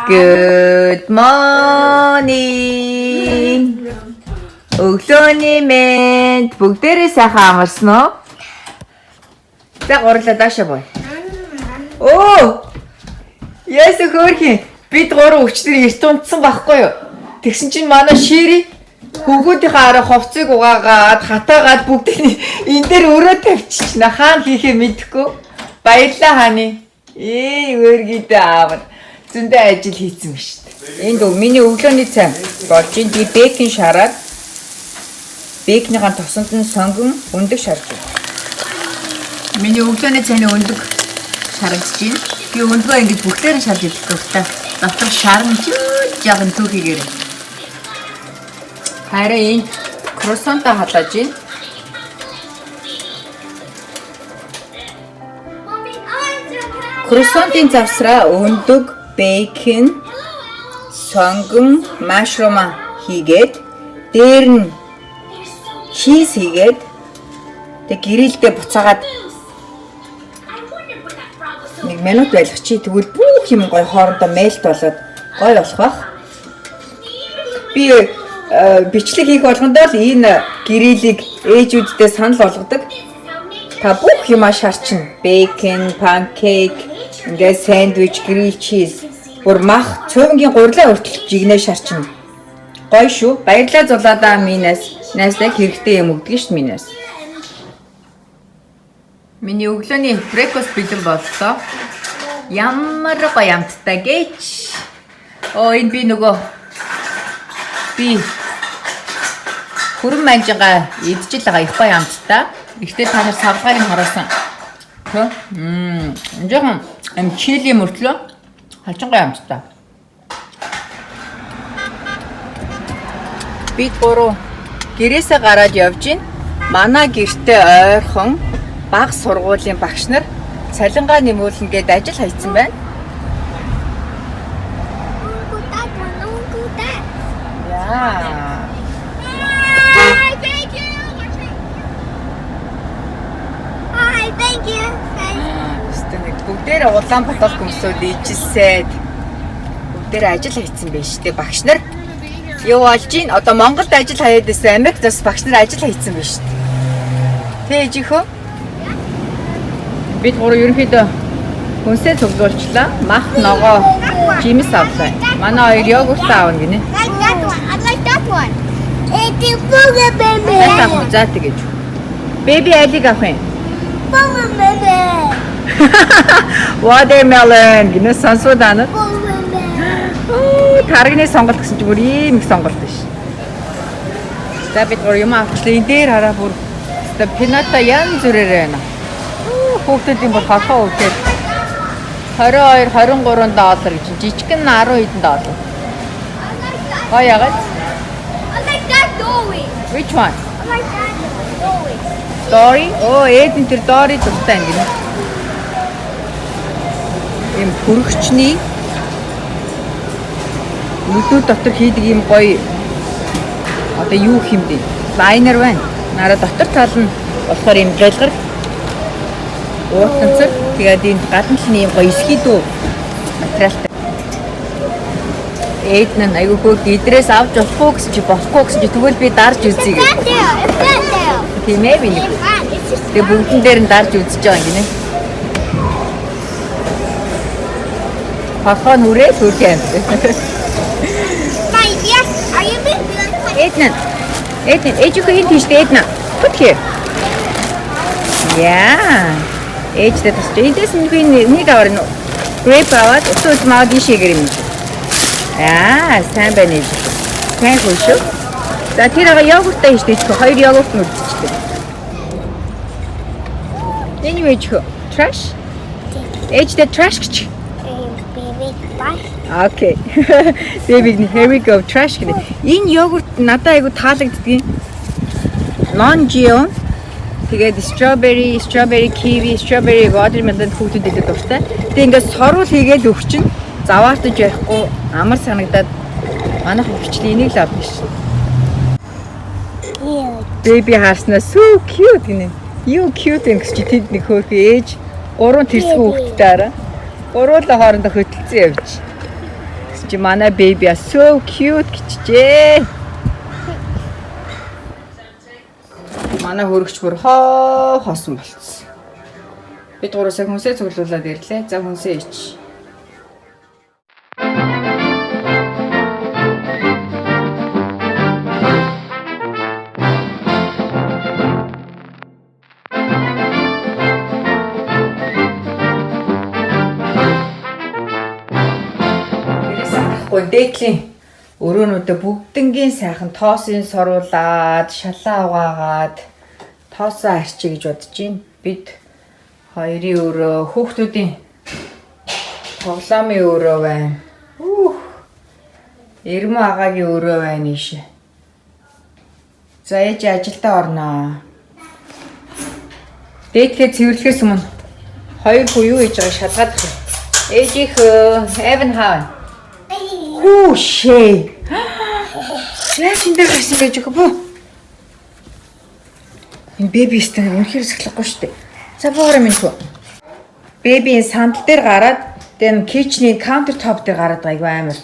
Good morning. Өглөөний мэнд, бүгдээрээ сайхан амарсан уу? За, гурлаа даашаа бой. Оо! Яс хөөрхий. Бид гурав өчтөр эрт унтсан байхгүй юу? Тэгсэн чинь манай Шири хөвгүүдийнхээ араа хувцыг угаагаад, хатаагаад бүгдийг энэ дээр өрөө тавьчихна. Хаана хийхээ мэдэхгүй. Баярлаа, honey. Ээ, өөргийдээ аав. Зөндөө ажил хийцэн биш үү? Энд миний өглөөний цай болж ин би bacon шараад, bacon ийхаа тосонд нь сонгон, өндөг шарж байна. Миний өглөөний цайны өндөг шарагдаж байна. Би өндгөө ингэж бүгдээр нь шарж идэх дуртай. Дотор шарн жаахан түүхийгээр. Харин энд круассанта халааж байна. Круассантын завсраа өндөг, bacon, сонгон, mushroom хийгээд, дээр нь cheese хийгээд, тэг grill дээ буцаагаад нэг минут байлгачих. Тэгвэл бүх юм гоё хоорондоо melt болоод гоё болох бах. Би бичлэг хийх болгондоо л энэ grill ийг ээжүүддээ санал болгодог. Та бүх юмаа шарчна. Bacon, pancake, ингээд sandwich, grill cheese. Бүр мах, цөөнгийн гурлаа хүртэл жигнэ шарчна. Гоё шүү. Баярлалаа, зулаадаа минээс. Найслаг хэрэгтэй юм өгдөг шүү минээс. Миний өглөөний breakfast бэлэн боллоо. Ямар гоё амттай гэж. Оо, энэ би нөгөө би хүрэн манжингаа идчихэл байгаа, их гоё амттай. Ихтэй та нар савлгааг нь харуулсан. Тэ? Жоохон юм chili мөртлөө хачин гоё амттай. Бид гурав гэрээсээ гараад явж гин. Манай гэртээ ойрхон баг сургуулийн багш нар цалингаа нэмүүлнэ гээд ажил хайцсан байна. Uncle that one, Uncle that. Яа. Hi, thank you. Hi, thank you. Өстө нэг бүгдээрээ улаан ботолк өмсөөд ижисээд бүгдээрээ ажил хайцсан байж тээ багш нар. Юу болж гин? Одоо Монголд ажил хаяад байсан, Америкт бас багш нар ажил хайцсан байж тээ. Тэ, ээжийнхөө? Бид гурав ерөнхийдөө хүнсээ цуглуулчлаа. Мах, ногоо, жимс авлаа. Манай хоёр йогурт аавна гинэ. I like that one. I like that one. It's a booger baby. Аль авах вэ? За, тэгэж. Baby алийг авах юм? Booger baby. Watermelon гинэ, сонсууд ана. Booger baby. Оо, тарганы сонголт гэсэн чинь бүр ийм их сонголт биш. За, бид гур юм авчлаа. Энэ дээр хараа, бүр өстой piñata янз бүрээр байна. Оо, хүүхдүүдийн бүр хорхоо өвдөд 22 23 доллар гэж, жижиг нь 10 хэдэн доллар. I like that. Гоё ягаад? I like that dory. Which one? I like that dory. Dory? Оо, ээдэн тэр Dory дуртай юм гинэ. Ийм хөрөгчний нүдүүд дотор хийдэг ийм гоё одоо юу юм бэ? Liner байна. Нараа дотор тал нь болохоор ийм галгар уутанцар. Тэгээд энэ гадна тал нь ийм гоё эсхийдүү материалтай. Ээдэн нь айгүй хөөх идрээс авч болохгүй гэсэн чи, болохгүй гэсэн чи, тэгвэл би дарж үзье гэх. That there. It's that there. Тийм ээ, би нэг. It's flat. It's just Тэгээ бүгдэн дээр нь дарж үзэж байгаа юм гинэ. Хорхоо нь хүрээ сүрх юм. My yes. Are you big? Эднэ. Эднэ, ээжийнхөө энэ тийш дээ, Эднэ. Put here. Яа. Ээжтэй тасч. Эндээс нэг нэг аваар нь grape аваад усан үлм аваад ийшээгээр юм. Аа, сайн байна, ээж. Сайн хөө шүү. За, тэр ага йогуртаа хийж дэжхөө. Хоёр йогурт нь үлдчихлээ. Энэ юу, ээжхөө? Trash? Ээжтэй trash гэж. Baby, bye. Okay. Baby, here we go. Trash гэнэ. Энэ йогурт надад айгу таалагддгийн. Non GMO. Тэгээд strawberry, strawberry kiwi, strawberry watermelon хүүхдүүд идэд дуртай. Тэгээд ингээд сорвол хийгээл өгчин. Заваартаж ярихгүй амар санагдаад манайх хөвчлээ энийг л авна ш. Here. Baby харснаа "So cute" гинэ. Юу cute юм гэж чи тэнд нэг хөөхөн ээж гурван тэрсгэн хүүхэдтэй араа. Гуруула хоорондоо хөтөлцөн явж. Тэгсэн Тэгсэн чи манай baby so cute гэжээ. Манай хөрөгч бүр хоо хосон болцсон. Бид гуравсаа хүнсээ цуглуулад ирлээ. За хүнсээ ич. Гэрээс гарахгүй дээдлийн өрөөнүүдээ бүгднгийн сайхан тоосын соруулад, шалаа угаагаад тоосоо арчи гэж бодож байна. Бид хоёрын өрөө, хүүхдүүдийн тоглоомын өрөө байна. Үүх. Эрмэн агагийн өрөө байна ийш. За ээж ажилдаа орноо. Дээдлээ цэвэрлэхээс өмнө хоёр хүү юу хийж байгааг шалгаад авах. Ээжийнхөө Эвен хаа. Хүүшээ. Яаж энэ дээр гарсан байж байгаа бүү? Энэ беби стэн үнэхээр сахилахгүй шүү дээ. За буурай минь хөө. Бебийн сандал дээр гараад тэгээ kitchen-ийн counter top дээр гараад байгаа айгүй амар.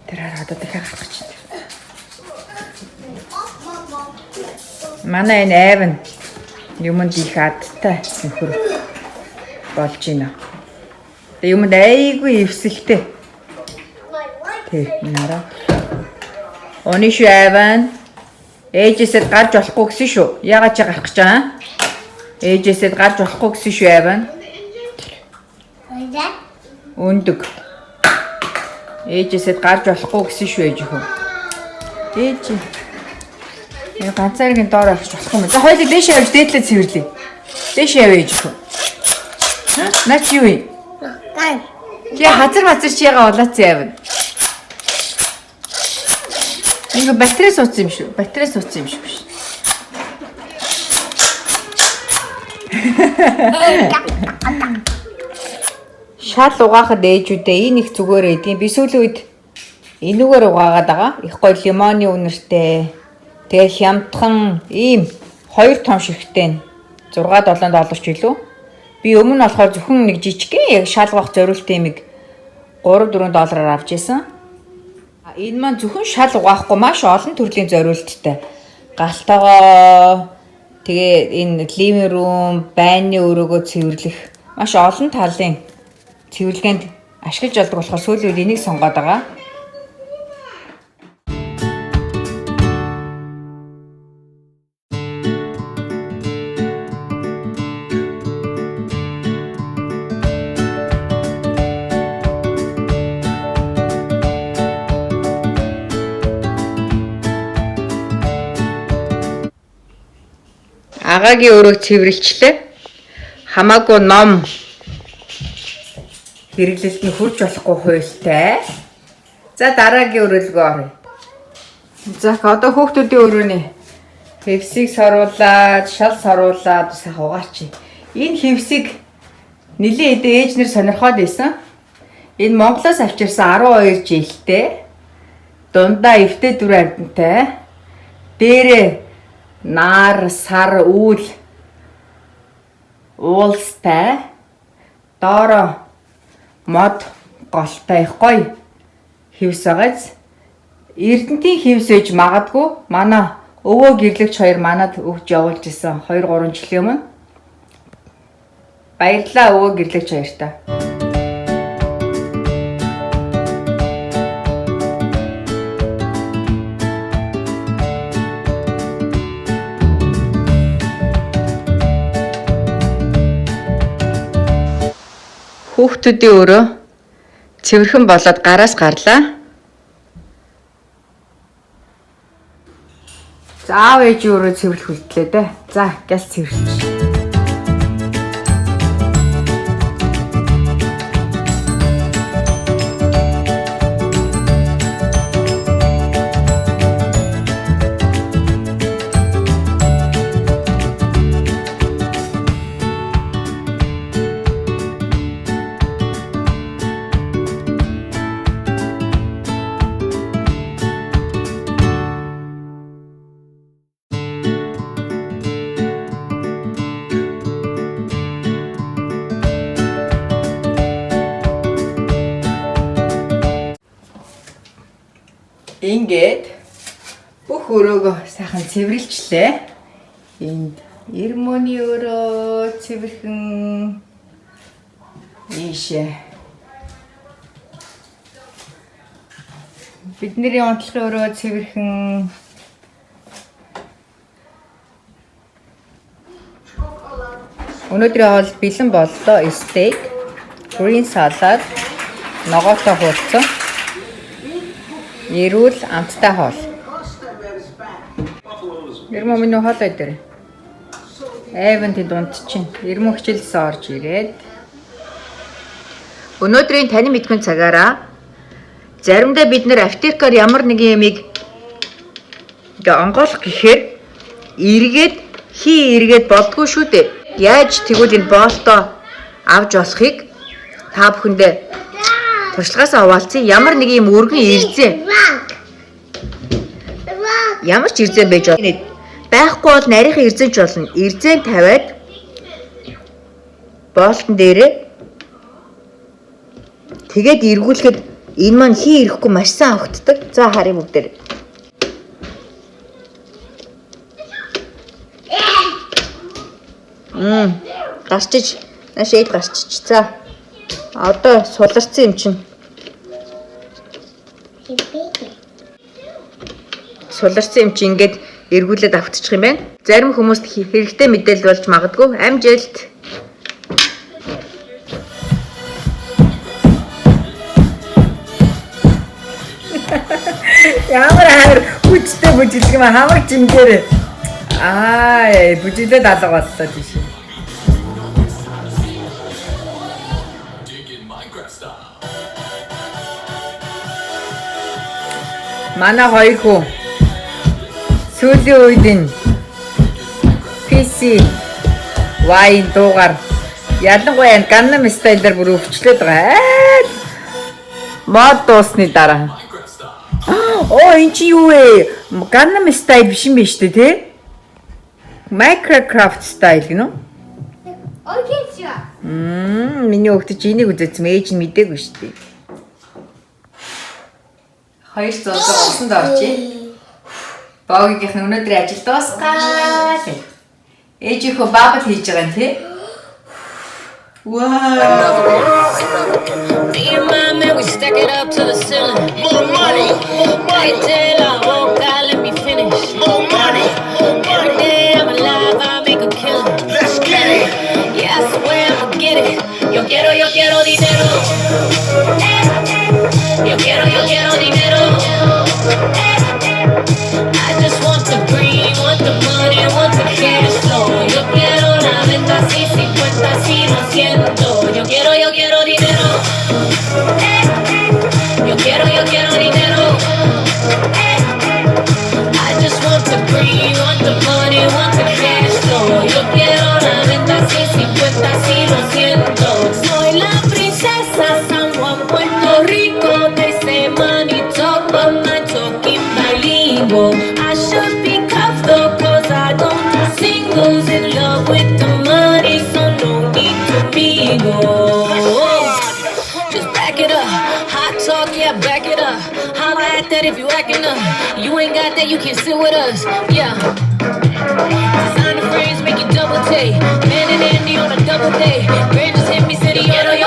Тэр хараа одоо дахиад гарах гэж байна. Манай энэ Эвен юмд их адтай нөхөр болж байна. Тэгээ юмд айгүй эвсэлтэй. Тэг нараа. Оны шүү Эвен. Ээжээсээ гарч болохгүй гэсэн шүү. Яагаад чи гарах гэж байгаа юм? Ээжээсээ гарч болохгүй гэсэн шүү Эвен. Өндөг. Ээжээсээ гарч болохгүй гэсэн шүү ээж хөө. Ээж. Энэ ганцааргийн доор авч болохгүй юм. За хоёулаа дээш явж дээдлээ цэвэрлэе. Дээш яв ээж хөө. Наа чи юу юм? Чи хазар мазар чи яга улаац явна. Нэг батарей сууцсан юм шүү. Батарей сууцсан юм шүү. Шал угаахад ээжүүдээ энэ их зүгээр эдгийн. Би сүүлийн үед энүүгээр угаагаад байгаа. Их гоё лимоны үнэртэй. Тэгээ хямдхан ийм 2 том ширхтээ 6 7 доллар ч илүү. Би өмнө нь болохоор зөвхөн нэг жижигхэн яг шал угаах зориултын юмыг 3 4 доллараар авч исэн. Энэ маань зөвхөн шал угаахгүй маш олон төрлийн зориулттай. Галтайгоо тэгээ энэ living room, байны өрөөгөө цэвэрлэх маш олон талын цэвэрлэгээнд ашиглаж болдог болохоор сүүлийн үед энийг сонгоод байгаа. Агагийн өрөөг цэвэрлэлээ. Хамаагүй ном хэрэглэлд нь хүрч болохгүй хуйлтай. За дараагийн өрөөлгөө оръё. За одоо хүүхдүүдийн өрөөний хевсийг соруулад, шал соруулад сайхан угаач. Энэ хевсийг нэлээд хэдэн ээж нар сонирхоод байсан. Энэ Монголоос авчирсан 12 жилтэй. Дундаа эвтэй дөрөв амьтантай. Дээрээ нар, сар, үүл уулстай. Доороо мод голтой их гоё хевс байгааз. Эрдэнтийн хевс ээж магадгүй манай өвөө гэрлэгч хоёр манад өгч явуулж исэн 2 3 жилийн өмнө. Баярлалаа өвөө гэрлэгч хоёртаа. Хүүхдүүдийн өрөө цэвэрхэн болоод гараас гарлаа. За аав ээжийн өрөө цэвэрлэх үлдлээ дээ. За гял цэвэрлэж. Ингээд бүх өрөөгөө сайхан цэвэрлэчлээ. Энд Эрмөний өрөө цэвэрхэн ийшээ. Бидний унтлахын өрөө цэвэрхэн. Өнөөдрийн хоол бэлэн боллоо. Steak, green salad, ногоотой хуурцсан. Эрүүл амттай хоол. Эрмөө минь хоол өдөр. Эван тэнд унтчихин. Эрмөө хичээлээс орж ирээд өнөөдрийн танин мэдхэн цагаараа заримдаа бид нэр аптекаар ямар нэгэн юмыг ингээ онгойлох гэхээр эргээд хий эргээд болдгоо шүү дээ. Яаж тэгвэл энэ боолтоо авч болохыг та бүхэндээ туршлагаасаа хуваалцъя. Ямар нэг юм өргөн эрзээ. Rock. Rock. Ямар ч эрзэн байж болно. Байхгүй бол нарийнхан эрзэн ч болно. Эрзэн тавиад боолтон дээрээ тэгээд эргүүлэхэд энэ маань хий ирэхгүй маш сайн авагддаг. За харъя бүгдээр. Гарчиж нааш эд гарчиж. За. Одоо суларсан юм чинь. Суларсан юм чи ингээд эргүүлээд автчих юм байна. Зарим хүмүүст хэрэгтэй мэдээлэл болж магадгүй. Амжилт. Ямар амар хүчтэй бүжиглэг юм хамаг жингээр. Аа, бүжиглээд алга боллоо тийш. Dig in Minecraft style. Манай хоёр хүү сүүлийн үед энэ PC Y дуугаар ялангуяа энэ Gangnam Style-аар бүр өвчлөөд байгаа. Айл мод дуусны дараа. Minecraft style. Оо энэ чи юу вэ? Gangnam Style биш юм биш үү те? Minecraft style гэнэ үү? Orchestra. Миний өвдөж энийг үзээдсэн ээж нь мдээгүй шүү дээ. Хоёр зурлага усанд оржээ. Богигийнх нь өнөөдрийн ажил дуусгаа. Ээжийнхөө bubble хийж байгаа юм тий? Вау! Me and my man, we stack it up to the ceiling. More money, more money, Cállate la boca, let me finish. more money, more Every money. day I'm alive, I make a killing. Let's get it. Yeah, I swear I'ma get it. Yo quiero dinero. Yo quiero dinero. I just want the green, want the money, want the cash flow. Yo quiero la venta así, 50, así, no siento. Yo quiero dinero. Yo quiero dinero. I just want the green, want the money, want the cash flow. Yo quiero la venta así, 50, así, lo siento. Soy la princesa San Juan, Puerto Rico. They say money talk, but my talking bilingual. I should be cuffed though, 'cause I don't do singles. In love with the money, so no need to mingle. Just back it up. Hot talk, yeah, back it up. Holla at that if you acting up. You ain't got that, you can't sit with us. Yeah. Designer frames make you double take. Man and Andy on a double day. Grand just hit me, city on the